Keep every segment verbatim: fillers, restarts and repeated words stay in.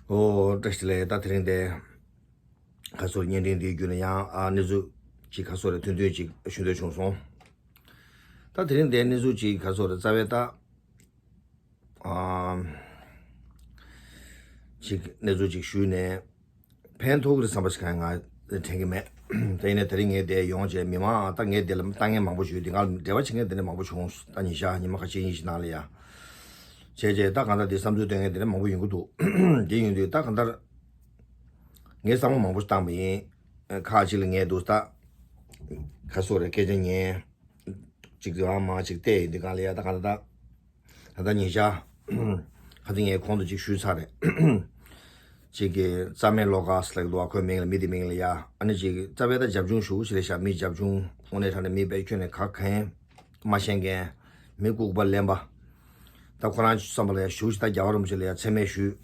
ཨོ་བཀྲ་ཤིས་བདེ་ལེགས། ད་དེ་རིང་དེ་ཁ་སོར་བརྙན་འཕྲིན་འདིའི་བརྒྱུད་ནས་ཡང་ཨ་གནས་ཚུལ་ཅིག་ཁ་སོར་རེ་ཐུང་ཐུང་ཅིག་ཞུ་འདོད་བྱུང་སོང་། ད་དེ་རིང་དེ་གནས་ཚུལ་ཅིག་ཁ་སོར་རེ་རྩ་བའི་ད་ཨ་ཅིག་གནས་ཚུལ་ཅིག་ཞུས་ནས་ཕན་ཐོགས་ཀྱི་རེད་བསམ་པ་ཞིག་གང་ང་དྲན་གྱི་མེད། དེ་ཡིན་ནས་དེ་རིང་ངས་དེ་ཡོང་བྱས་མི་མང་ད་ངས་དེ་ལ་ལྟ་མཁན་མང་པོ་ཞིག་ཡོད། དེ་སྔ་འབྲེལ་བ་བྱེད་མཁན་དེ་འདྲ་མང་པོ་བྱུང་། ད་ཉིན་ཞག་ཉི་མ་ཁ་ཤས་གཉིས་ཤིག་ནང་ལ་ཡ། བྱས་རྗེས་ད་གང་ལྟར་འདི་བསམ་ཚུལ་སྟོན་མཁན་དེ་འདྲ་མང་པོ་ཡོང་གི་འདུག་འདི་ཡིན་དུས་ད་གང་ལྟར་ངས་བསམ་བློ་མང་པོ་ཞིག་བཏང་པ་ཡིན། ཁག་ཅིག་ལ་ངས་འདུག་ད་ཁ་སོ་རེ་སྐད་ཆ་ཉན། ཅིག་རང་མང་ཅིག་བལྟས་ཡིན་དུས་གང་ལ་ཡ་ད་གང་ལྟར་ད་ད་ལྟ་ཉིན་ཞག་ཁ་ཚིག་ངས་གོང་དུ་ཅིག་ཞུས་ཚར་རེད། ཅིག་གི་རྩ་མེད་བློ་དགའ་ཟེར་ལ་འདུག་བ། ཁོའི་མིང་ལ་མི་དེ་མིང་ལ་ཡ་ཨ་ནི་ཅིག་རྩ་བའི་ད་རྒྱབ་ལྗོངས་ཞུ་ཞིག་རེད་ཤག་མི་རྒྱབ་ལྗོངས་དངོས་གནས་དྲང་གནས་མི་དཔེ་ཁྱོན་ནས་ག་གེ་མ་ཤེས་མཁན། མི་ལྐུགས་པ་གླེན་པ། ད་ཁོ་རང་བསམ་པ་ལ་ཡ་ཞུ་ཞིག་ད་རྒྱལ་བ་རིན་པོ་ཆེ་ལ་ཡ་མཚན་སྨད་ཞུས།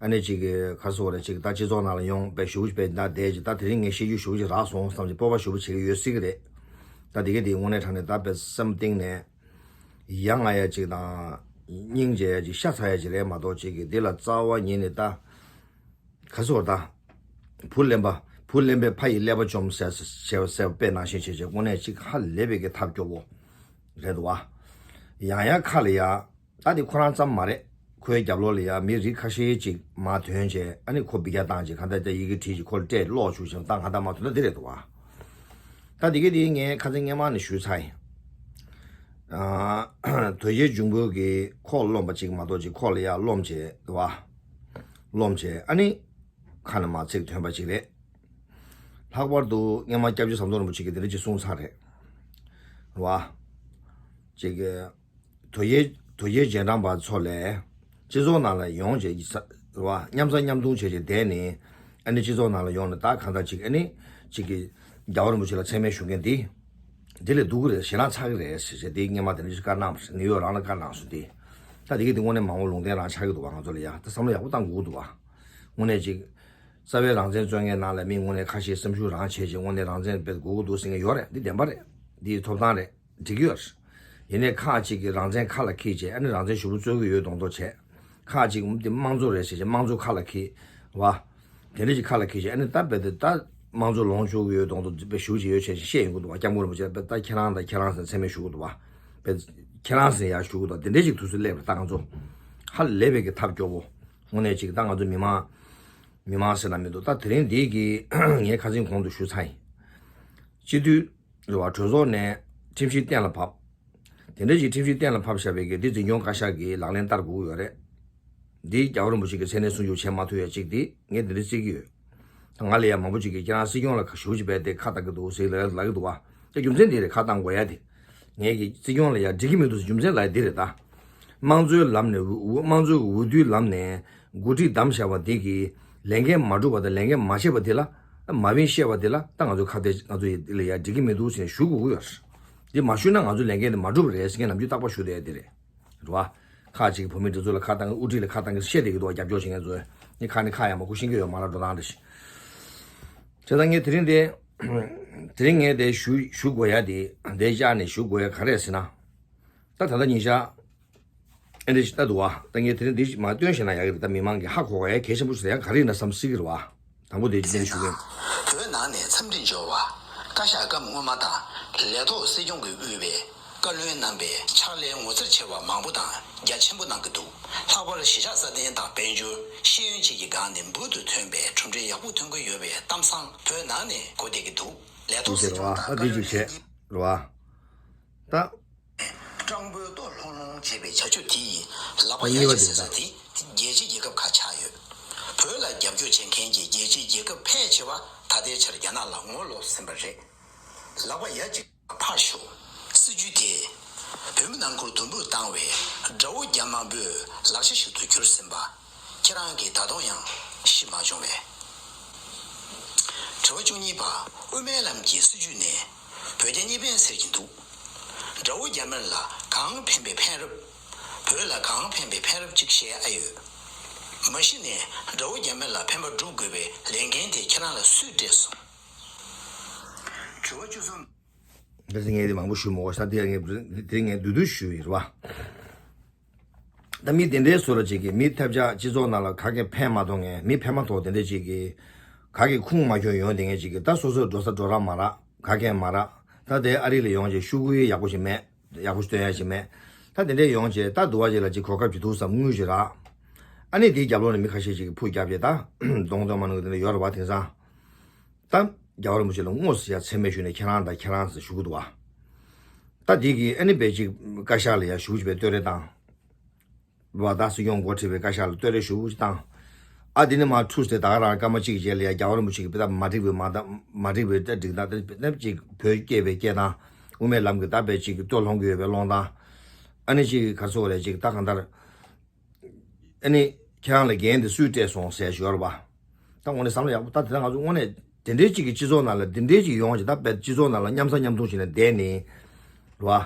ཨ་ནི་ཅིག་གི་ག་རེ་ཟེར་དགོས་རེད། ཅིག་ད་སྤྱི་ཚོགས་ནང་ལ་ཡོང་དཔེ་ཞུ་ཞིག་དཔེ་ད་བསྡད་ཅིག་ད་དེ་རིང་ངས་བཤད་རྒྱུ་ཞུ་ཞིག་རག་སོང་བསམ་ཅིག་སྤོབས་པ་ཞུ་བ་བྱེད་ཀྱི་ཡོད་སྲིད་ཀྱི་རེད། ད་དེ་ག་དེ་དངོས་གནས་དྲང་གནས་ད་དཔེ་བསམ་གཏིང་ནས། ཡ་ང་ཡ་ཅིག་དང་། སྙིང་རྗེ་ཡ་ཅིག་ཤ་ཚ་ཡ་ཅིག་རེད་མ་གཏོགས་ཅིག་གི་འདི་ལ་རྩ་བ་ཉིད་ནས་ད། ག་ཚོད་ད། བུ་གླེན་པ། བུ་གླེན་པས་ཕ་ཡི་ཀླད་པ་བཅོམ་ཟེར་ཟེར་ཟེར་བ་དཔེ་ནང་བཞིན་བྱས་བྱས་དངོས་གནས་ཅིག་ཧ་ལས་པའི་གི་ཐབས་སྐྱོ་བོ། རེད་འདུག་བ། ཡང་ཡང་ཁ་ལ་ཡ། ད་དེ་ཁོ་རང་ཙམ་མ་རེད། ཁོའི་རྒྱབ་ལོགས་ལ་ཡ་མི་རིགས་ཁ་ཤས་ཅིག་མར་ཐོན་བྱས་ཨ་ནི་ཁོ་འབུད་རྒྱག་བཏང་བྱས་གང་ལྟར་ད་ཡི་གེ་བྲིས་བྱས་ཁོ་ལ་སྤྲད་ཀློག་བཅུག་བྱས་ད་ང་ད་མ་ཐོན་ན་འདི་རེད་འདུག་བ། ད་དེ་ག་དེ་ངས་ཁ་སང་སྔས་མ་ནས་ཞུས་ཚར་ཡིན། ཨ། དོལ་རྒྱལ་འབྱུང་པོ་གི་ཁོག་རློམ་པ་ཅིག་མ་གཏོགས་ཅིག་ཁོག་ལ་ཡར་རློམ་བྱས་འདུག་བ། རློམ་བྱས་ཨ་ནི། ཁ་ནས་མར་ཚིག་ཐོན་པ་ཅིག་རེད། ལྷག་པར་དུ་སྔས་མ་སྐྱབས་རྗེ་ཟམ་གདོང་རིན་པོ་ཆེ་གིས་དེ་འདྲ་ཅིག་གསུངས་ཚར་རེད། རེད་བ། ཅིག་གི། དོལ་རྒྱལ་དོལ་རྒྱལ་རྗེས་འབྲང་པ་ཚོ་ལས། སྤྱི་ཚོགས་ནང་ལ་ཡོང་བྱས་ཀྱི་ས་རེད་བ། མཉམ་ཟ་མཉམ་འཐུང་བྱས་བྱས་བསྡད་ནས། ཨ་ནི་སྤྱི་ཚོགས་ནང་ལ་ཡོང་ནས་ད་གང་ལྟར་ཅིག་ཨ་ནི། ཅིག་གི། རྒྱལ་བ་རིན་པོ་ཆེ་ལ་མཚན་སྨད་ཞུ་མཁན་འདི། འདི་ལས་སྡུག་གི་རེད། ཞེད་སྣང་ཚ་གི་རེད་ཟེར་བྱས་དེའི་སྔས་མ་དེ་འདྲ་ཅིག་བཀའ་གནང་བ་རེད། ནིའུ་ཡོག་རང་ལ་བཀའ་གནང་སོང་དེ། ད་དེ་གི་དེ་དངོས་གནས་མ་འོངས་ལུང་བསྟན་རང་ཆགས་ཀྱི་འདུག་བ། ང་ཚོ་ལ་ཡ་ད་བསམ་བློ་ཡག་པོ་བཏང་དགོས་ཀྱི་འདུག་བ། དངོས་གནས་ཅིག་རྩ་བའི་རང་བཙན་རྩོད་མཁན་ནང་ལ་མི་དངོས་གནས་ཁ་ཤས་སེམས་ཤུགས་རང་བྱས་བྱས་དངོས་གནས་རང་བཙན་དཔེ་དགོས་ཀྱི་འདུག་ཟེར་མཁན་ཡོད་རེད། འདི་བདེན་པ་རེད། འདི་ཐོབ་ཐང་རེད། འགྲིག་གི་ཡོད་རེད། ཡིན་ནའི་ཁག་ཅིག་གིས་རང་བཙན་ཁ་ལ་འཁྱེར་བྱས་ཨ་ནི་རང་བཙན་ཞུ་བོ་རྩོད་ཀྱི་ཡོད་མདོག་མདོག་བྱས། ཁག་ཅིག་འདི་དམངས་གཙོ་རེད་ཟེར་བྱས་དམངས་གཙོ་ཁ་ལ་འཁྱེར་བ། དེ་འདྲ་ཅིག་ཁ་ལ་འཁྱེར་བྱས་ཨ་ནི་ད་རྦད་དེ་ད་དམངས་གཙོ་ལོངས་སྤྱོད་ཀྱི་ཡོད་མདོག་མདོག་དཔེ་ཞུ་བྱས་ཡོད་བྱས་བཤད་ཡོང་གི་འདུག་བ། སྐྱབས་མགོན་རིན་པོ་ཆེ་རྦད་ད་ཁྱེད་རང་དང་ཁྱེད་རང་ཟེར་མཚན་སྨད་ཞུ་གི་འདུག་བ། རྦད་ཁྱེད་རང་ཟེར་ཡ་ཞུ་གི་འདུག་དེ་འདྲ་ཅིག་དུས་ཚོད་སླེབས་རེད་ད་ང་ཚོ། ཧ་ལས་པའི་གི་ཐབས་སྐྱོ་བོ། དངོས་གནས་ཅིག་ད་ང་ཚོ་མི་མང་། མི་མང་ཟེར་ན་མི་འདུག་ད་དེ་རིང་འདི་གི་ངས་ཁ་སང་གོང་དུ་ཞུས་ཚར་ཡིན། སྤྱི་འཐུས་རེད་བ། གྲོས་ཚོགས་ནས་ཁྲིམས་གཞི་གཏན་ལ་ཕབ། དེ་འདྲ་ཞིག་ཁྲིམས་གཞི་གཏན་ལ་ཕབ་བཞག་པའི་གི་འདི་འཛིན་སྐྱོང་བཀའ་ཤག་གིས་ལག་ལེན་བསྟར་དགོས་ཀྱི་ཡོད་རེད། འདི་རྒྱལ་བ་རིན་པོ་ཆེ་གི་མཚན་གནས་སྲུང་སྐྱོབ་བྱེད་མ་ཐུབ་ཡ་གཅིག་འདི་ངས་འདི་འདྲ་བརྩི་གི་ཡོད། ང་ལ་ཡ་མང་པོ་ཅིག་གིས་ཁྱེད་རང་སྲིད་སྐྱོང་ལ་ཞུ་ཞིག་བས་དེ་ཁ་བཏང་གི་འདུག་ཟེར་ལབ་ལབ་ཀྱི་འདུག་བ། དེ་རྒྱུ་མཚན་འདི་རེད། ཁ་བཏང་དགོས་ཡ་དེ། ངས་ཀྱི་སྲིད་སྐྱོང་ལ་ཡ་འགྲིག་གི་མི་འདུག་ཟེར་རྒྱུ་མཚན་ལབ་ཡ་འདི་རེད་ད། དམངས་གཙོའི་ལམ་ནས་འོས་དམངས་གཙོའི་འོས་བསྡུའི་ལམ་ནས་འགོ་ཁྲིད་བདམས་བཞག་པ་འདི་གིས་ལས་འགན་མ་སྒྲུབ་པ་དང་ལས་འགན་མ་བྱས་པ་འདི་ལ་མ་བིན་བཤད་པ་འདི་ལ་ད་ང་ཚོ་ཁ་གཏད་ང་ཚོ་ཡི་འདི་ལ་ཡ་འགྲིག་གི་མི་འདུག་ཟེར་ནས་ཞུ་དགོས་ཀྱི་ཡོད་རེད། འདི་མ་ཞུས་ན་ང་ཚོ་ལས་འགན་འདི་མ་སྒྲུབ་པ་རེད་ཟེར་མཁན་ནམ་རྒྱུན་རྟག་པར་ཞུ་བསྡད་ཡ་འདི་རེད། རེད་བ། ཁག་ཅིག་བོད་མིའི་སྒྲིག་འཛུགས་ལ་ཁ་བཏང་གི་དབུ་ཁྲིད་ལ་ཁ་བཏང་གི་བཤད་བསྡད་ཀྱི་འདུག་བ། རྒྱབ་སྐྱོར་བྱེད་མཁན་ཚོས་ནི་ཁ་ནི་ཁ་ཡ་མ་ཁུ་ཤེས་ཀྱི་ཡོད་མ་ར་འགྲོ་སྟངས་རེད་ཤི། བྱས་ཙང་ངས་དེ་རིང་དེ། དེ་རིང་ངས་དེ་ཞུ་ཞུ་དགོས་ཡ་དེ་དེ་བཞག་ནས་ཞུ་དགོས་ཡ་ག་རེ་ཟེར་ན། ད་ད་ལྟ་ཉིན་ཞག་ཨེ་འདྲ་ཞིག་ལྟ་འདུག་བ། ད་ངས་དེ་རིང་འདི་ཞིག་མ་སྟོན་ཤེས་ན་ཡག་གི་རེད། ད་མི་མང་གིས་ཧ་གོ་ག་ཡ་གལ་ཆེན་པོ་ཞིག་ཡ་ག་རེ་ཡིན་ན་བསམ་སྲིད་ཀྱི་རེད་བ། དང་པོ་དེ་གཅིག་གཏན་ཞུ་གི་ཡིན། བོད་ནང་ནས་འཚམས་འདྲི་འབྱོར་བ། བཀའ་ཤག་སྐབས་སྔོན་མ་དང་ལས་ཐོག་སྲིད་སྐྱོང་གིས་དབུས་པའི་བཀའ་བློན་རྣམ་པས་ཕྱག་ལས་ངོ་མཚར་ཆེ་བ་མང་པོ་དང་རྒྱ་ཆེན་པོ་གནང་གི་འདུག་ལྷག་པར་གཞིས་ཆགས་སྲ་བརྟན་དང་དཔལ་འབྱོར་ཤེས་ཡོན་བཅས་ཀྱི་སྒང་ནས་འབུར་དུ་ཐོན་པའི་གྲུབ་འབྲས་ཡག་པོ་ཐོན་གྱི་ཡོད་པའི་གཏམ་བཟང་བོད་ནང་ནས་གོ་བསྡད་ཀྱི་འདུག་ལས་ཐོག་སྲིད་སྐྱོང་དང་བཀའ་བློན་གཉིས་ཀྱི་རེད་བ། ད། སྤྲང་པོའི་ལྟོ་ལྷུང་ལྷུང་བྱེད་པའི་བྱ་སྤྱོད་དེ་ཡིས་ལག་པ་ཡ་གཅིག་ཟེར་ས་དེ་རྒྱལ་སྤྱིའི་རྒྱལ་ཁབ་ཁག་ཆགས་ཡོད། བོད་ལ་རྒྱབ་སྐྱོར་བྱེད་མཁན་གྱི་རྒྱལ་སྤྱིའི་རྒྱལ་ཁབ་ཕལ་ཆེ་བ་ད་ལྟའི་ཆར་རྒྱ་ནག་ལ་ངོ་ལོག་ཟིན་པ་རེད། ལག་པ་ཡ་གཅིག་ཕར་ཞོག་སྲིད་ཇུས་དེས་བོད་མི་ནང་ཁུལ་དུམ་བུར་བཏང་བའི་དགྲ་བོ་རྒྱ་དམར་པོའི་ལག་ཆ་ཞིག་ཏུ་གྱུར་ཟིན་པ། ཁྱེད་རང་གིས་ད་དུང་ཡང་ཤེས་མ་བྱུང་བས། དྲི་བ་བཅུ་གཉིས་པ། དབུ་མའི་ལམ་གྱི་སྲིད་བྱུས་ནས་བོད་རྒྱ་གཉིས་ཕན་ཟེར་གྱི་འདུག་དགྲ་བོ་རྒྱ་དམར་ལ་གང་ཕན་པའི་ཕན་རབས། བོད་ལ་གང་ཕན་པའི་ཕན་རབས་ཅིག་བཤད་ཨ་ཡོད། མ་གཞི་ནས་དགྲ་བོ་རྒྱ་དམར་ལ་ཕན་པ་སྒྲུབ་དགོས་པའི་ལས་འགན་དེ་ཁྱེད་རང་ལ་སུས་སྤྲད་སོང་། དྲི་བ་བཅུ་གསུམ། འདི་ངས་དེ་མང་པོ་ཞུ་མ་དགོས་ས་དེ་ངས་དེ་ངས་བསྡུས་བསྡུས་ཞུ་ཡིན་རེད་བ། ད་མི་དེ་འདྲའི་བཟོ་འདྲ་ཅིག་གིས་མི་ཐབས་ཆག་སྤྱི་ཚོགས་ནང་ལ་ག་གེ་ཕན་མ་ཐོགས་མཁན། མི་ཕན་མ་ཐོགས་དེ་འདྲ་ཅིག་གིས་ག་གེ་ཁུངས་མ་འཁྱོལ་ཡོང་དེ་ངན་ཅིག་གིས། ད་སོ་སོའི་འགྲོ་ས་འགྲོ་རག་མ་རག་ག་གེ་མ་རག་ད་དེ་ཨ་རི་ལ་ཡོང་བྱས་ཤོག་གུ་ཡག་པོ་ཞིག་མེད། ཡག་པོ་ཞིག་སྟོན་ཡ་ཞིག་མེད། ད་དེ་འདྲའི་ཡོང་བྱས་ད་དུ་བ་ཅིག་ལ་ཅིག་གོ་སྐབས་ཅིག་ཐུག་བསམ། དངུལ་ཞིག་རག་ཨ་ནི་དེའི་རྒྱབ་ལོགས་ནས་མི་ཁ་ཤས་ཅིག་གིས་ཕུ་བརྒྱབ་བྱས། ད་གདོང་གདོང་མ་ནུ་དེ་འདྲ་ཡོད་རེད་པ། དེང་སང་ད་རྒྱལ་བ་རིན་པོ་ཆེ་ལ་དངོས་སུ་ཡ་མཚན་སྨད་ཞུས་ནས་ཁྱེད་རང་དང་ཁྱེད་རང་ཟེར་ཞུ་གི་འདུག་བ། ད་དེ་གིས་ཨ་ནི་བས་ཅིག་བཀའ་ཤག་ལ་ཡ་ཞུ་བྱས་པའི་བསྟོད་ར་བཏང་བ། ད་སྲིད་སྐྱོང་འགོ་ཁྲིད་པའི་བཀའ་ཤག་ལ་བསྟོད་ར་ཞུ་བྱས་བཏང་། ཨ་དེ་ནི་མར་འཁྲུགས་ཏེ་ད་ག་རང་སྐར་མ་གཅིག་རྗེས་ལ་ཡ་རྒྱལ་བ་རིན་པོ་ཆེ་གིས་དཔེ་ད་མ་འགྲིག་པའི་མ་ད་མ་འགྲིག་པའི་ད་སྒྲིག་སྟངས་དེ་ཅིག་བོད་སྐད་པའི་སྐད་དང་དབུ་མའི་ལམ་གྱི་ད་བས་ཅིག་བསྟོད་སློང་གི་ཡོད་པའི་སློང་སྟངས། ཨ་ནི་ཅིག་ག་ཚོད་རེད་ཅིག་ད་གང་ལྟར། ཨ་ནི་ཁྱེད་རང་ལ་འགན་དེ་སུས་སྤྲད་སོང་ཟེར་ཞུ་བ་རེད་པ། ད་དངོས་གནས་བསམ་བློ་ཡག་པོ། ད་དེ་ད་ང་ཚོ་དངོས་གནས་དེ་འདྲའི་ཅིག་གི་སྤྱི་ཚོགས་ནང་ལ་དེ་འདྲའི་ཅིག་ཡོང་བ་ཅིག་ད་དཔེ་སྤྱི་ཚོགས་ནང་ལ་མཉམ་ཟ་མཉམ་འཐུང་བྱས་ནས་བསྡད་ནས་རེད་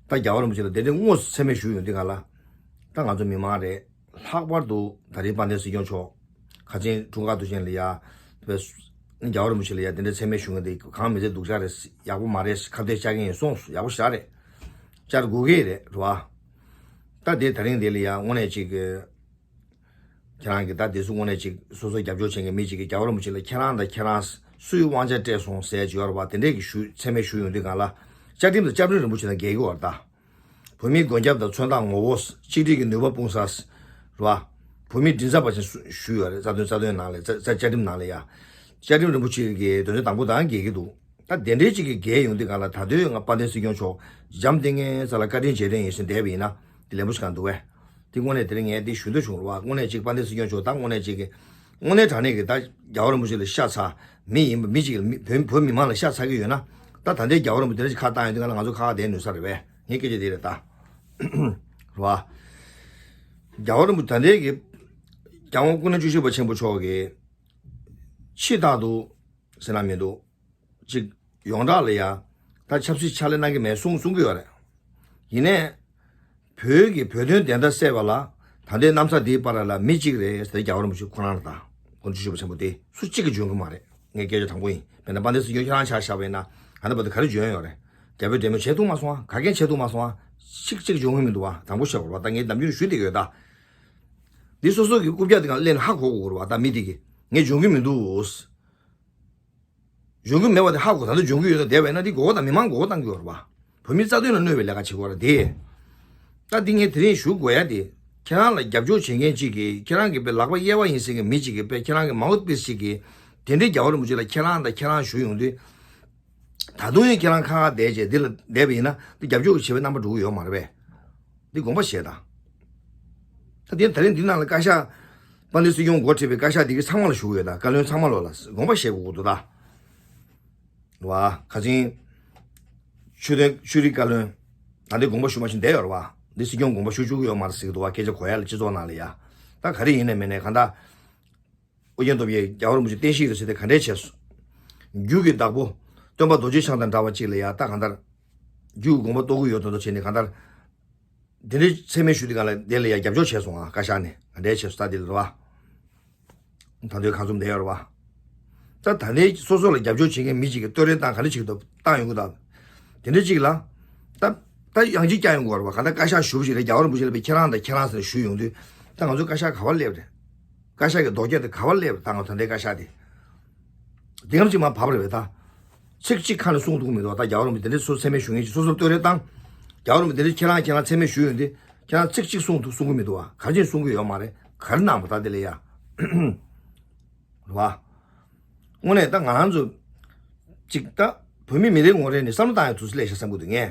པ། ད་རྒྱལ་བ་རིན་པོ་ཆེ་ལ་དེ་འདྲའི་དངོས་སུ་མཚན་སྨད་ཞུས་ཡོང་དུས་ག་ལ། ད་ང་ཚོ་མི་མང་རེད། ལྷག་པར་དུ་ད་རེས་དཔལ་ལྡན་སྲིད་སྐྱོང་མཆོག་ཁ་ཆེན་འཁྲུངས་སྐར་དུས་ཆེན་ལ་ཡ་དཔེ་རྒྱལ་བ་རིན་པོ་ཆེ་ལ་ཡ་དེ་འདྲའི་མཚན་སྨད་ཞུ་མཁན་དེ་གང་མི་ཚེ་སྡུག་ཅག་རེད། ཡག་པོ་མ་རེད། ཁ་གཏད་བཅག་གི་ཡིན་གསུངས་སོང་། ཡག་པོ་ཞེ་དྲག་རེད། བཅར་དགོས་ཀྱི་རེད་རེད་པ། ད་དེ་ད་རིང་དེ་ལ་ཡང་དངོས་གནས་ཅིག་ཁྱེད་རང་གིས་ད་དེ་ཚོ་དངོས་གནས་ཅིག་སོ་སོ་རྒྱབ་སྐྱོར་བྱེད་མཁན་མི་ཅིག་གིས་རྒྱལ་བ་རིན་པོ་ཆེ་ལ་ཁྱེད་རང་དང་ཁྱེད་རང་སུའི་དབང་ཆ་སྤྲད་སོང་ཟེར་བྱས་ཡོད་རེད་པ། དེ་འདྲས་ཀྱི་ཞུ་མཚན་སྨད་ཞུ་ཡོང་དུས་ག་ལ་བཅའ་ཁྲིམས་དང་བཅའ་ཁྲིམས་རིན་པོ་ཆེ་དང་འགལ་གྱི་ཡོད་རེད་ད། བོད་མིའི་མགོན་སྐྱབས་དང་མཚོན་རྟགས་ངོ་བོ། གཅིག་སྒྲིལ་གྱི་ནུས་པ་སྤུངས་ས་རེད་པ། བོད་མིའི་མགྲིན་ཚབ་པ་ཞིག་ཞུས་ཡོད་རེད། རྩ་དོན་རྩ་དོན་ནང་ལ་བཅའ་བཅའ་ཁྲིམས་ནང་ལ་ཡ། བཅའ་ཁྲིམས་རིན་པོ་ཆེ་གི་དོན་ཚན་དང་པོ་དང་འགལ་གྱི་འདུག་ད་དེ་འདྲའི་ཅིག་གི་འགལ་ཡོང་དུས་ག་ལ་ད་ལྟ་ང་དཔལ་ལྡན་སྲིད་སྐྱོང་མཆོག་འཇམ་ཐིང་ངེ་ས་ལ་བཀའ་དྲིན་རྗེས་དྲན་ཡིན་ཟེར་བསྡད་པ་ཡིན་ན་དེ་ལན་པོ་ཞིག་གང་འདུག་བས། དེ་དངོས་གནས་དེ་རིང་ངས་དེ་ཞུ་འདོད་བྱུང་རེད་པ། དངོས་གནས་ཅིག་དཔལ་ལྡན་སྲིད་སྐྱོང་མཆོག་ད་དངོས་གནས་ཅིག་གི་དངོས་གནས་དྲང་གནས་ཀྱི་ད་རྒྱལ་བ་རིན་པོ་ཆེ་ལ་ཤ་ཚ་མི་ཡིན་པ་མི་ཅིག་ལ་མི་བོད་བོད་མི་མང་ལ་ཤ་ཚ་གི་ཡོད་ན། ད་ད་ལྟའི་རྒྱལ་བ་རིན་པོ་ཆེ་དེ་འདྲ་ཅིག་ཁ་བཏང་ཡོང་དུས་ག་ལ་ང་ཚོ་ཁ་ཁ་བསྡད་ནུས་ས་རེད་པས། ངའི་སྐད་ཆ་དེ་རེད་ད། རེད་པ། རྒྱལ་བ་རིན་པོ་ད་ལྟའི་གི་རྒྱལ་དབང་སྐུ་ན་བཅུ་བཞི་པ་ཆེན་པོ་མཆོག་གིས་ཕྱི་ཐག་ཏུ་ཟེར་ན་མི་འདུག་ཅིག་ཡོངས་གྲགས་ལ་ཡ་ད་ཆབ་སྲིད་ཕྱག་ལས་གནང་གི་མེད་གསུང་གསུང་གི་ཡོད་རེད། ཡིན་ནའི་བོད་ཀྱི་བོད་དོན་བདེན་མཐའ་གསལ་བ་ལ་ད་ལྟའི་གནམ་ས་འདིའི་བར་ལ་མི་གཅིག་རེད་ཟེར། རྒྱལ་བ་རིན་པོ་ཆེ་ཁོ་རང་རེད་ད། སྐུ་ན་བཅུ་བཞི་པ་ཆེན་པོ་དེ་སུ་གཅིག་གིས་འཇོན་གི་མ་རེད། ངས་སྐད་ཆ་དྲང་པོ་ཡིན། དཔེར་ན་དཔལ་ལྡན་སྲིད་སྐྱོང་ཁྱེད་རང་ཆ་བཞག་པ་ཡིན་ན་ད་ལྟ་བར་དུ་ག་རེ་འཇོན་ཡོད་རེད། རྒྱ་བོད་འབྲེལ་མོལ་བྱས་ཐུབ་མ་སོང་ཨ། ག་གེ་བྱས་ཐུབ་མ་སོང་ཨ། གཅིག་གཅིག་འཇོན་གི་མི་འདུག་ཨ། དྲང་པོ་བཤད་དགོས་རེད་པ། ད་ངས་ནམ་རྒྱུན་ཞུ་བསྡད་ཀྱི་ཡོད་ད། འདི་སོ་སོ་གི་རྐུབ་བཀྱག་དེ་གང་ལེན་ཧ་གོ་དགོས་རེད་པ། ད་མི་དེ་གིས་ངས་འཇོན་གི་མི་འདུག་འཇོན་གྱི་མེད་པ་དེ་ཧ་གོ། ད་ལྟ་འཇོན་གྱི་ཡོད་ན་བསྡད་པ་ཡིན་ན་དེ་མགོ་སྐོར་དང་མི་མང་མགོ་སྐོར་གཏོང་གི་ཡོད་རེད་པ། བོད་མིའི་རྩ་དོན་ལ་གནོད་པའི་ལས་ཀ་བྱེད་ཀྱི་ཡོད་རེད་དེ། ད་འདི་ངས་དེ་རིང་ཞུ་དགོས་ཡ་དེ། ཁྱེད་རང་ལ་རྒྱབ་སྐྱོར་བྱེད་མཁན་གཅིག་གིས། ཁྱེད་རང་གི་དཔེ་ལག་པ་གཡས་པ་ཡིན་ཟེར་མཁན་མི་གཅིག་གིས། དཔེ་ཁྱེད་རང་གི་མའུ་ཐ་པིས་གཅིག་གིས་དེ་འདྲའི་རྒྱལ་བ་རིན་པོ་ཆེ་ལ་ཁྱེད་རང་དང་ཁྱེད་རང་ཞུ་ཡོང་དུས། ད་དུང་ཡང་ཁྱེད་རང་ཁ་ཁ་བསྡད་བྱས་འདི་ལ་བསྡད་པ་ཡིན་ན་འདི་རྒྱབ་སྐྱོར་གྱི་བྱེད་པའི་རྣམ་པ་འགྲོ་གི་ཡོད་མ་རེད་པས། འདི་དགོངས་པ་བཞེས་དང་། ད་དེ་ད་རིང་འདི་ནང་ལ་བཀའ་ཤག་དཔལ་ལྡན་སྲིད་སྐྱོང་འགོ་ཁྲིད་པའི་བཀའ་ཤག་འདི་གི་ཚང་མ་ལ་ཞུ་གི་ཡོད། ད་བཀའ་བློན་ཚང་མ་ལོ་ལ་དགོངས་པ་བཞེས་དགོས་ཀྱི་འདུག་ད། རེད་པ། ཁ་ཆེན་ཆོས་དོན་ཆོས་རིག་བཀའ་བློན་ད་འདི་དགོངས་པ་ཞུ་མ་ཤེས་བསྡད་ཡོད་རེད་པ། འདི་སྲིད་སྐྱོང་དགོངས་པ་ཞུ་བཅུག་གི་ཡོད་མ་རེད་ཟེར་གི་འདུག་པ། སྐད་ཆ་གོ་ཡ་ལ་སྤྱི་ཚོགས་ནང་ལ་ཡ། ད་ག་རེ་ཡིན་ནའི་མིན་ནའི་གང་ལྟར། ཨོ་རྒྱན་སྟོབས་རྒྱལ་རྒྱལ་བ་རིན་པོ་ཆེ་བསྟན་བཤིག་རེད་ཟེར་ཏེ་ག་འདྲས་བྱས་སོང་། རྒྱུ་གི་བདག་པོ་སྟོན་པ་རྡོ་རྗེ་འཆང་དང་འདྲ་བ་ཅིག་ལ་ཡ་ད་གང་ལྟར། རྒྱུ་གི་དགོངས་པ་རྟོགས་ཀྱི་ཡོད་དོ་དོ་བྱས་ནས་གང་ལྟར། འདི་འདྲའི་མཚན་སྨད་ཞུ་དུས་གང་ལ་དེ་ལ་ཡ་རྒྱབ་སྐྱོར་བྱས་སོང་ཨ། བཀའ་ཤག་ནས་ག་འདྲས་བྱས་སོང་ད་འདི་ལ་རེད་པ། ད་དུང་ཁ་འཛོམས་བསྡད་ཡོད་རེད་པ། ད་ད་ནས་སོ་སོ་ལ་རྒྱབ་སྐྱོར་བྱེད་མཁན་མི་གཅིག་གིས་བསྟོད་ར་བཏང་ག་འདྲ་བྱེད་ཀྱི་འདུག་བཏང་ཡོང་གི་འདུག་དེ་འདྲ་གཅིག་ལ། ད་ད་ཡང་ཅིག་བསྐྱར་ཡོང་གི་ཡོད་རེད་པ། གང་ལྟར་བཀའ་ཤག་ཞུ་བ་ཞིག་རེད། རྒྱལ་བ་རིན་པོ་ཆེ་ལ་དཔེ་ཁྱེད་རང་དང་ཁྱེད་རང་ཟེར་ནས་ཞུས་ཡོང་དུས། ད་ང་ཚོ་བཀའ་ཤག་ག་པར་སླེབས་རེད། བཀའ་ཤག་གི་རྡོག་རྒྱག་དེ་ག་པར་སླེབས་རེད། ད་ང་ད་ལྟའི་བཀའ་ཤག་དེ། དེ་གམ་ཅིག་མར་བབས་རེད་པས་ད། ཚིག་གཅིག་ཁ་ནས་གསུང་ཐུབ་ཀྱི་མི་འདུག་ད་རྒྱལ་བ་རིན་པོ་ཆེ་དེ་འདྲའི་སོ་མཚན་སྨད་ཞུ་མཁན་ཅིག་སོ་སོར་བསྟོད་ར་བཏང་། རྒྱལ་བ་རིན་པོ་ཆེ་དེ་འདྲའི་ཁྱེད་རང་ཁྱེད་རང་མཚན་སྨད་ཞུས་ཡོང་དུས་ཁྱེད་རང་ཚིག་གཅིག་གསུང་ཐུབ་གསུང་གི་མི་འདུག་པ། ག་རེ་བྱས་གསུང་གི་ཡོད་མ་རེད། ག་རེ་གནང་བ་ད་དེ་ལ་ཡ། རེད་པ། དངོས་གནས་ད་ང་རང་ཚོ་ཅིག་ད་བོད་མི་མི་རེ་ངོ་རེ་ནས་བསམ་བློ་བཏང་ཡ་དུས་ཚོད་སླེབས་ཤག་བསམ་གྱི་འདུག་ངས།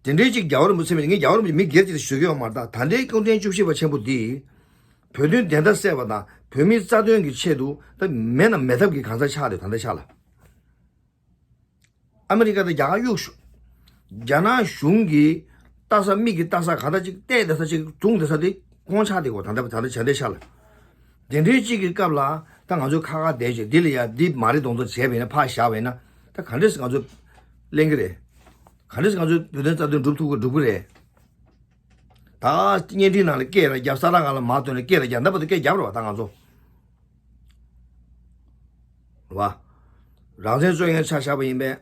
དེ་འདྲའི་ཅིག་རྒྱལ་བ་རིན་པོ་ཆེ་མིན། ངས་རྒྱལ་བ་རིན་པོ་ཆེ་མི་སྒེར་གཅིག་ལ་ཞུ་གི་ཡོད་མ་རེད། ད་ད་ལྟའི་སྐུ་ཕྲེང་བཅུ་བཞི་པ་ཆེན་པོ་འདིས་བོད་དོན་བདེན་མཐའ་གསལ་བ་དང་བོད་མིའི་རྩ་དོན་གྱི་ཆེད་དུ་ད་མེད་ན་མེད་ཐབས་ཀྱི་གང་ཟག་ཆགས་ཏེ་ད་ལྟ་ཆགས་ལ། ཨ་མི་རི་ཀ་དང་རྒྱ་གར་གཡུག་ཞུ། རྒྱ་ནག་གཞུང་གིས་ལྟ་ས་མིག་གིས་ལྟ་ས་ག་ད་ཅིག་བལྟས་བསྡད་ས་ཅིག་བརྡུངས་བསྡད་ས་དེ་ཁོང་ཆགས་བསྡད་ཀྱི་ཡོད་ད་ལྟ་ད་ལྟ་བྱ་བསྡད་ཤག་ལ། དེ་འདྲའི་ཅིག་གི་སྐབས་ལ་ད་ང་ཚོས་ཁ་ཁ་བསྡད་བྱས་འདི་ལ་ཡ་འདི་མ་རེད་མདོག་མདོག་བྱས་པ་ཡིན་ན་ཕར་བཞག་པ་ཡིན་ན་ད་ག་འདྲས་སེ་ང་ཚོས་ལེན་གྱི་རེད། ག་འདྲས་སེ་ང་ཚོས་བོད་དོན་རྩ་དོན་སྒྲུབ་ཐུབ་ཀྱི་སྒྲུབ་ཀྱི་རེད། ད་བརྙན་འཕྲིན་ནང་ལ་སྐད་ར་རྒྱབ། ས་ཐག་སྒང་ལ་མར་ཐོན་ནས་སྐད་ར་རྒྱབ། འདི་བར་དུ་སྐད་རྒྱབ་རེད་པ་ད་ང་ཚོ། རེད་པ། རང་བཙན་རྩོད་མཁན་ཆ་བཞག་པ་ཡིན་པས།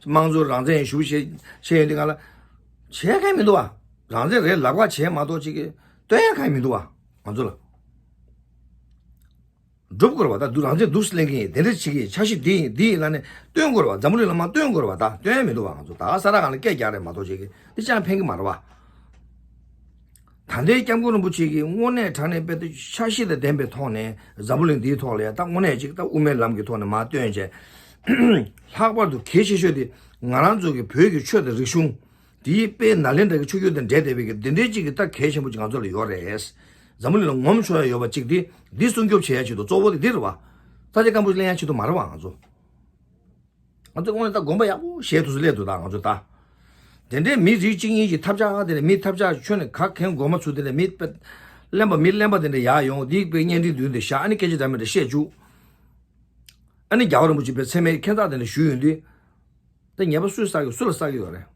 དམངས་གཙོ་རང་བཙན་ཞུ་བྱེད་བྱེད་ཡོང་དུས་སྒང་ལ། བྱེད་མཁན་མི་འདུག་པ། རང་བཙན་རེད་ལབ་ཁ་བྱས་མ་གཏོགས་ཅིག་གི་སྟོན་ཡ་གང་ཡང་མི་འདུག་བ། ང་ཚོ་ལ་སྒྲུབ་དགོས་རེད་བ། ད་འདུག་རང་བཙན་འདུག་སེ་ལེན་གི་ཡིན། དེ་འདྲ་བྱེད་ཀྱི་ཡིན། འཆར་གཞི་འདི་ཡིན་འདི་ཡིན་ལབ་ནས་སྟོན་དགོས་རེད་བ། འཛམ་བུ་གླིང་ལ་མར་སྟོན་དགོས་རེད་བ། ད་སྟོན་ཡ་མི་འདུག་བ། ང་ཚོ་ད་ག་ས་ར་གང་ལ་སྐད་རྒྱག་རེད་མ་གཏོགས་ཅིག་གི་འདི་ཅང་ཕན་གི་མ་རེད་བ། ད་ལྟའི་སྐྱབས་མགོན་རིན་པོ་ཆེ་གིས་དངོས་གནས་དྲང་གནས་དཔེ་འཆར་གཞི་དང་ལྡན་པའི་ཐོག་ནས་འཛམ་བུ་གླིང་འདིའི་ཐོག་ལ་ཡ་ད་དངོས་གནས་ཅིག་ད་དབུ་མའི་ལམ་གྱི་ཐོག་ནས་མར་སྟོན་བྱས། ལྷག་པར་དུ་གལ་ཆེ་ཤོས་དེ་ང་རང་ཚོ་གི་བོད་ཀྱི་ཆོས་དང་རིག་གཞུང་དེའི་དཔེ་ནཱ་ལེནྡྲ་གི་ཆོས་བརྒྱུད་དང་འབྲེལ་བསྡད་པའི་གི་འདི་འདྲའི་ཅིག་གི་ད་གལ་ཆེན་པོ་ཅིག་ང་ཚོ་ལ་ཡོད་རེད། འཛམ་བུ་གླིང་ལ་ངོམ་ཆོག་ཡ་ཡོད་པ་ཅིག་དེ་འདི་སྲུང་སྐྱོབ་བྱེད་ཡ་ཆེད་དུ་གཙོ་བོ་དེ་འདི་རེད་བ། ས་ཆ་སྐམ་པོ་ཅིག་ལེན་ཡ་ཆེད་དུ་མ་རེད་བ། ང་ཚོ་ང་ཚོ་དངོས་གནས་ད་དགོངས་པ་ཡག་པོ་བཞེས་ཐུབ་ས་སླེབས་འདུག་ད་ང་ཚོ་ད། དེ་འདྲའི་མི་རིགས་གཅིག་གཉིས་ཀྱི་ཐབས་ཆག་དེ་འདྲ་མི་ཐབས་ཆག་ཁྱོན་ནས་ག་གེ་མགོ་མ་ཚུགས་དེ་འདྲ་མི་དཔེ་གླེན་པ་མི་གླེན་པ་དེ་འདྲ་ཡར་ཡོང་འདི་དཔེ་བརྙན་འཕྲིན་མདུན་དུ་བཞག་ཨ་ནི་སྐད་ཆ་འདྲ་མི་འདྲ་བཤད་བཅུག་ཨ་ནི་རྒྱལ་བ་རིན་པོ་ཆེ་དཔེ་མཚན་སྨད་ཁྱད་མཚར་དེ་འདྲ་ཞུས་ཡོང་དུས། ད་ཉེས་པ་སུས་བསགས་ཀྱི་སུ་ལ་བསགས་ཀྱི་ཡོད་རེད།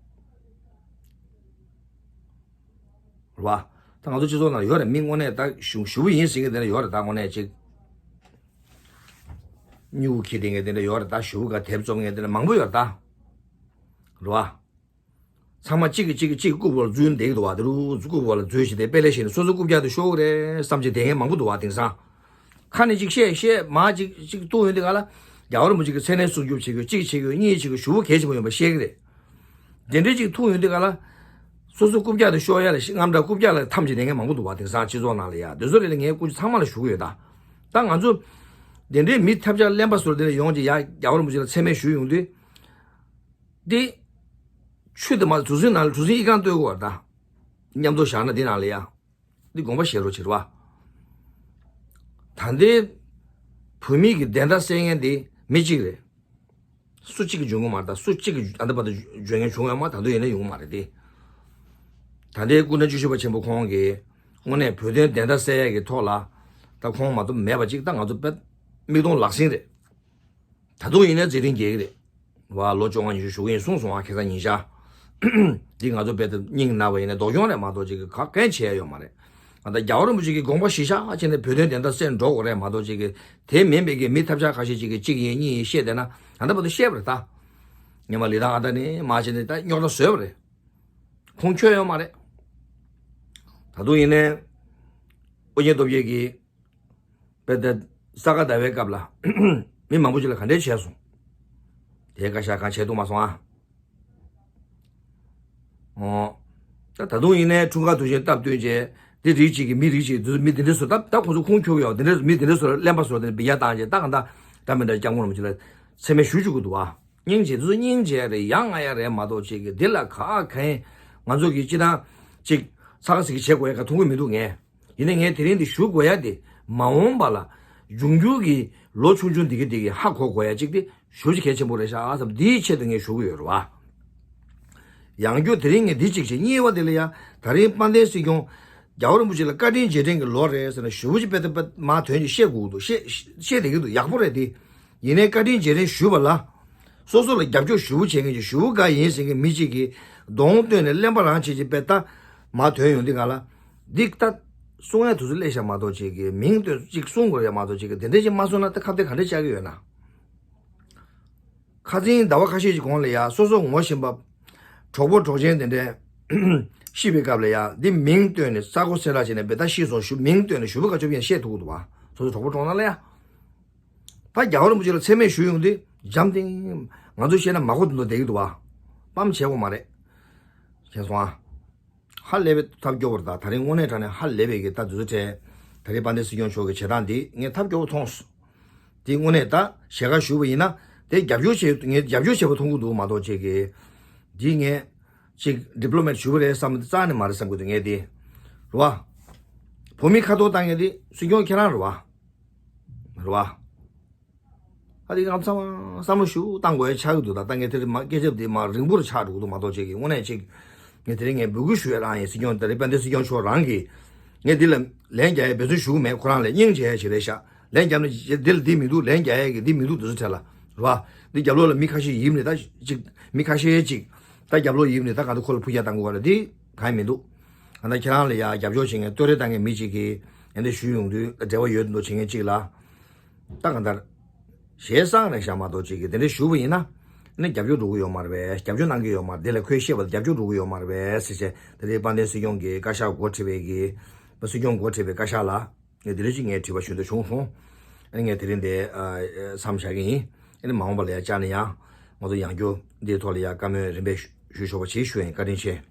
རེད་བ། ད་ང་ཚོ་སྤྱི་ཚོགས་ནང་ཡོད་རེད། མི་དངོས་གནས་ད་ཞུ་ཞུ་བ་ཡིན་ཟེར་མཁན་དེ་འདྲ་ཡོད་རེད། ད་དངོས་གནས་ཅིག་སྨྱུ་གུ་འཁྱེར་བསྡད་མཁན་དེ་འདྲ་ཡོད་རེད། ད་ཞུ་བ་ག་དེབ་རྩོམ་མཁན་དེ་འདྲ་མང་པོ་ཡོད་རེད་ད། རེད་བ། ཚང་མ་གཅིག་གིས་གཅིག་གིས་གཅིག་རྐུབ་བོར་འཛུལ་བསྡད་ཀྱི་འདུག་བ། དེ་རུ་རྐུབ་བོར་ལ་འཛུལ་བྱས་ཏེ་དཔེ་ལས་བཤད་ནས་སོ་སོ་རྐུབ་བཀྱག་དེ་ཤོར་གི་རེད་བསམ་བྱས་བསྡད་མཁན་མང་པོ་འདུག་བ། དེང་སང་ཁ་ནས་གཅིག་བཤད་བཤད་མར་གཅིག་གཅིག་ཐུག་ཡོང་དུས་ག་ལ་རྒྱལ་བ་རིན་པོ་ཆེ་གི་མཚན་གནས་སྲུང་སྐྱོབ་བྱེད་དགོས། གཅིག་བྱེད་དགོས། གཉིས་བྱེད་དགོས། ཞུ་བ་གལ་ཆེན་པོ་ཡིན་པ་བཤད་ཀྱི་རེད། དེ་འདྲའི་གཅིག་ཐུག་ཡོང་དུས་ག་ལ་སོ་སོ་རྐུབ་བཀྱག་དེ་ཤོར་ཡ་ལ་ཤི་རྔམ་དྲག་རྐུབ་བཀྱག་ལ་འཐམ་བྱས་བསྡད་མཁན་མང་པོ་འདུག་བ། དེང་སང་སྤྱི་ཚོགས་ནང་ལ་ཡ་དེ་ཚོ་རེད་ལ་ངས་སྐུ་མཁྱེན་ཚང་མ་ལ་ཞུ་གི་ཡོད་ད། ད་ང་ཚོ་དེ་འདྲའི་མི་ཐབས་ཆག་གླེན་པ་བཟོ་དེ་འདྲ་ཡོང་བྱས་ཡ་རྒྱལ་བ་རིན་པོ་ཆེ་ལ་མཚན་སྨད་ཞུ་ཡོང་དུས། འདི། ཆུ་དེ་མ་གྲུ་གཟིངས་ནང་ལ་གྲུ་གཟིངས་ཨི་ཁུང་གཏོད་དགོས་པ་ད། མཉམ་དུ་བཞག་ན་འདི་ནང་ལ་ཡ། འདི་དགོངས་པ་བཞེས་རོགས་བྱེད་རོགས། ད་ལྟའི་བོད་མི་གི་བདེན་མཐའ་གསལ་མཁན་དེ་མི་གཅིག་རེད། སུ་གཅིག་གིས་འཇོན་གི་མ་རེད། ད་སུ་གཅིག་གིས་ཨ་འདི་བར་དུ་འཇོན་མཁན་བྱུང་ཡོད་མ། ད་དུང་ཡིན་ན་ཡོང་གི་མ་རེད་དེ། ད་ལྟའི་སྐུ་ཕྲེང་བཅུ་བཞི་པ་ཆེན་པོ་ཁོང་གིས་དངོས་གནས་བོད་དོན་བདེན་མཐའ་གསལ་ཡག་གི་ཐོག་ལ་ད་ཁོང་མ་གཏོགས་མེད་པ་གཅིག་ད་ང་ཚོ་དཔེ་མིག་མཐོང་ལག་ཟིན་རེད། ད་དུང་ཡིན་ནའི་མཛད་འཕྲིན་རྒྱས་ཀྱི་རེད། བ་ལོ་བཅོ་ལྔ་ཉི་ཤུ་བཞུགས་ཀྱི་ཡིན་གསུངས་སོང་ཨ། ཁ་སང་ཉིན་ཞག་འདི་ང་ཚོ་དཔེ་དེབ་སྙིང་ན་བ་ཡིན་ན་སྡུག་གྱོང་རེད་མ་གཏོགས་ཅིག་གི་ག་གང་བྱས་ཡོད་མ་རེད། ང་ད་རྒྱལ་བ་རིན་པོ་ཆེ་གི་དགོངས་པ་གཞི་བཞག་བྱས་ནས་བོད་དོན་བདེན་མཐའ་གསལ་འགྲོ་དགོས་རེད་མ་གཏོགས་ཅིག་གི་དེ་མིན་པའི་གི་མི་ཐབས་ཆག་ཁ་ཤས་ཅིག་གི་གཅིག་ཡིན་གཉིས་ཡིན་བཤད་བསྡད་ན་ད་ལྟ་བར་དུ་བཤད་པ་རེད་ད། ཉི་མ་ལི་ཐང་ཨ་ད་ནི་མ་བྱས་ནས་ད་རྙོག་དྲ་བཟོས་པ་རེད། ཁུངས་འཁྱོལ་ཡོད་མ་རེད། ད་དུང་ཡིན་ནའི་ཨོ་རྒྱན་སྟོབས་རྒྱལ་གྱིས། དཔེ་དེ་ས་ག་ཟླ་བའི་སྐབས་ལ་མི་མང་པོ་ཅིག་ལ་ག་འདྲས་བྱས་སོང་། དེའི་བཀའ་ཤག་གང་བྱས་འདུག་མ་སོང་ཨ། ཨོ། ད་ད་དུང་ཡིན་ནའི་འཁྲུངས་སྐར་དུས་ཆེན་སྟབས་བསྟུན་བྱས་འདི་རིགས་གཅིག་གི་མི་རིགས་གཅིག་འདི་མི་འདི་འདྲས་སུ་ད་ད་ཁོང་ཚོ་ཁུངས་འཁྱོལ་གི་ཡོད། འདི་འདྲས་མི་འདི་འདྲས་སུ་གླེན་པ་བཟོ་དེ་འབི་ཡ་བཏང་བྱས་ད་གང་ད་འདྲ་མི་འདྲ་སྐྱབས་མགོན་རིན་པོ་ཆེ་ལ་མཚན་སྨད་ཞུ་བཅུག་གི་འདུག་ཨ། སྙིང་རྗེ་འདི་ཚོ་སྙིང་རྗེ་རེད། ཡ་ང་ཡ་རེད་མ་གཏོགས་ཅིག་གི་འདི་ལ་ག་གང་ང་ཚོ་གི་སྤྱི་བཏང་ཅིག་ཚ་ཁ་ཚིག་གི་བྱེད་དགོས་ཡ་ག་མཐོང་གི་མི་འདུག་ངས། ཡིན་ནའི་ངས་དེ་རིང་འདི་ཞུ་དགོས་ཡ་དེ་མ་འོངས་པ་ལ་འབྱུང་འགྱུར་གྱི་ལོ་ཆུང་ཆུང་འདི་གི་འདི་གི་ཧ་གོ་དགོས་ཡ་གཅིག་དེ་ཞེ་པོ་ཅིག་གལ་ཆེན་པོ་རེད་ཤག་བསམ་འདིའི་ཆེད་དུ་ངས་ཞུ་གི་ཡོད་རེད་བ། ཡང་བསྐྱར་དེ་རིང་ངས་འདི་གཅིག་བྱས། གཉིས་པ་དེ་ལ་ཡ་ད་རིང་དཔལ་ལྡན་སྲིད་སྐྱོང་རྒྱལ་བ་རིན་པོ་ཆེ་ལ་བཀའ་དྲིན་རྗེས་དྲན་གྱི་ལོ་རེད་ཟེར་ན་ཞེ་པོ་ཅིག་དཔེ་དེ་དཔེ་མ་དོན་གྱི་བཤད་དགོས་འདུག་བཤད་བཤད་བསྡད་ཀྱི་འདུག་ཡག་པོ་རེད་དེ། ཡིན་ནའི་བཀའ་དྲིན་རྗེས་དྲན་ཞུ་བ་ལ། སོ་སོ་ལ་རྒྱབ་སྐྱོར་ཞུ་བ་བྱེད་མཁན་གྱི་ཞུ་བ་འགའ་ཡིན་ཟེར་མཁན་མི་གཅིག་གིས་གདོང་སྟོན་ནས་གླེན་པ་རང་བྱེད་ཀྱི་དཔེ་ལྟ་མ་དོན་ཡོང་དུས་ག་ལ། འདི་ལྟ་གསུང་ཡ་དུས་ཚོད་སླེབས་ཤག་མ་གཏོགས་བྱེད་ཀྱི་མིང་སྟོན་གཅིག་གསུང་དགོས་ཡ་མ་གཏོགས་བྱེད་ཀྱི་དེ་འདྲས་ཅིག་མ་གསུང་ན་ད་ཁ་གཏད་ག་འདྲས་བཅག་གི་ཡོད་ན། ཁ་སང་ཟླ་བ་ཁ་ཤས་ཀྱི་གོང་ལ་ཡ་སོ་སོ་ངོ་ཤེས་པ་གྲོགས་པོ་གྲོགས་ཆེན་དེ་འདྲས་ཤི་བའི་སྐབས་ལ་ཡ་འདི་མིང་བཏོན་ནས་ས་གོ་སེ་ར་བྱས་ནས་དཔེ་ལྟ་ཤི་སོང་ཞུ་མིང་བཏོན་ནས་ཞུ་བ་ག་ཆོད་ཡང་བཤད་ཐུབ་ཀྱི་འདུག་བ། སོ་སོ་གྲོགས་པོ་གྲོགས་ནང་ལ་ཡ། ད་རྒྱལ་བ་རིན་པོ་ཆེ་ལ་མཚན་སྨད་ཞུ་ཡོང་དུས་འཇམ་ཐིང་། ང་ཚོ་བཤད་ན་མ་གོ་དོན་དུ་བསྡད་ཀྱི་འདུག་བ། སྤམ་བྱེད་དགོས་མ་རེད། མཁྱེན་སོང་ཨ། ཧ་ལས་པའི་ཐབས་སྐྱོ་བོ་རེད། ད་ད་རིང་དངོས་གནས་དྲང་གནས་ཧ་ལས་པའི་གི་ད་དུས་ཚོད་བྲལ། ད་རིང་དཔལ་ལྡན་སྲིད་སྐྱོང་མཆོག་གི་བྱེད་སྟངས་འདི་ངས་ཐབས་སྐྱོ་བོ་མཐོང་སོང་། དེ་དངོས་གནས་ད་ཞལ་ཁ་ཞུ་བ་ཡིན་ན་དེ་རྒྱབ་སྐྱོར་བྱེད་ངས་རྒྱབ་སྐྱོར་བྱེད་པ་མཐོང་གི་འདུག་མ་གཏོགས་ཅིག་གི། འདི་ངས་ཅིག་ཌི་པི་ལོ་མེཊ་ཞུ་བ་རེད་བསམ་རྩ་ནས་མ་རེད་བསམ་གི་འདུག་ངས་དེ། རེད་བ། བོད་མི་ཁ་ཐོར་བཏང་མཁན་དེ་སྲིད་སྐྱོང་ཁྱེད་རང་རེད་བ། རེད་བ། ཨ་དེ་ང་ཚང་མ་བསམ་བློ་ཞིག་བཏང་དགོས་ཡ་ཆགས་ཀྱི་འདུག་ད་ལྟ་ངས་དེ་རིང་མ་སྐད་ཆ་དེ་མ་རིང་པོ་རུ་ཆགས་འགྲོ་གི་འདུག་མ་གཏོགས་ཅིག་གི་དངོས་གནས་ཅིག་ངས་དེ་རིང་ངས་འབོད་སྐུལ་ཞུ་ཡ་རང་ཡིན། སྲིད་སྐྱོང་དེ་རིང་དཔལ་ལྡན་སྲིད་སྐྱོང་མཆོག་རང་གིས་ངས་འདི་ལ་ལན་རྒྱག་ཡ་འབད་བརྩོན་ཞུ་གི་མེད། ཁོ་རང་ལ་སྙིང་རྗེ་ཡ་ཞིག་རེད་ཤག་ལན་རྒྱབ་ན་འདི་ལ་འདི་མི་འདུག་ལན་རྒྱག་ཡ་གི་འདི་མི་འདུག་འདི་ཚོ་གྲས་ལ་རེད་བ། འདི་རྒྱབ་ལོགས་ལ་མི་ཁ་ཤས་ཡིབ་ནས་ད་ཅིག་མི་ཁ་ཤས་ཅིག་ད་རྒྱབ་ལོགས་ཡིབ་ནས་ད་གང་ལྟར་ཁོ་ལ་ཕུ་རྒྱག་བཏང་དགོས་པ་ལ་འདི་གང་ཡང་མི་འདུག་ང་ད་ཁྱེད་རང་ལ་ཡ་རྒྱབ་སྐྱོར་བྱེད་མཁན་བསྟོད་ར་བཏང་མཁན་མི་གཅིག་གིས་ངས་འདི་ཞུས་ཡོང་དུས་འབྲེལ་བ་ཡོད་འདུག་བྱེད་མཁན་གཅིག་ལ། ད་གང་ལྟར། ཞེ་སང་རེད་ཤག་མ་གཏོགས་ཅིག་གིས་དེ་འདྲ་ཞུ་བ་ཡིན་ན། ནི་རྒྱབ་སྐྱོར་འགྲོ་གི་ཡོད་མ་རེད་པས། རྒྱབ་སྐྱོར་གནང་གི་ཡོད་མ་རེད། དེ་ལ་ཁོས་བཤད་པ་ལ་རྒྱབ་སྐྱོར་འགྲོ་གི་ཡོད་མ་རེད་པས་ཟེར་བྱས། དེ་རིང་དཔལ་ལྡན་སྲིད་སྐྱོང་གི་བཀའ་ཤག་འགོ་ཁྲིད་པའི་གི་སྲིད་སྐྱོང་འགོ་ཁྲིད་པའི་བཀའ་ཤག་ལ་ངས་དེ་རིང་ཅིག་ངས་དྲི་བ་ཞུ་འདོད་བྱུང་སོང་། ཨ་ནི་ངས་དེ་རིང་འདི་མཚམས་བཞག་གི་ཡིན། ཨ་ནི་མ་འོངས་པ་ལ་ཡང་བཅར་ན་ཡང་ང་ཚོ་ཡང་བསྐྱར་འདིའི་ཐོག་ལ་ཡང་བཀའ་མོལ་རིམ་པས་ཞུ་ཆོག་པ་བྱེད་ཞུ་ཡིན། བཀའ་དྲིན་ཆེ།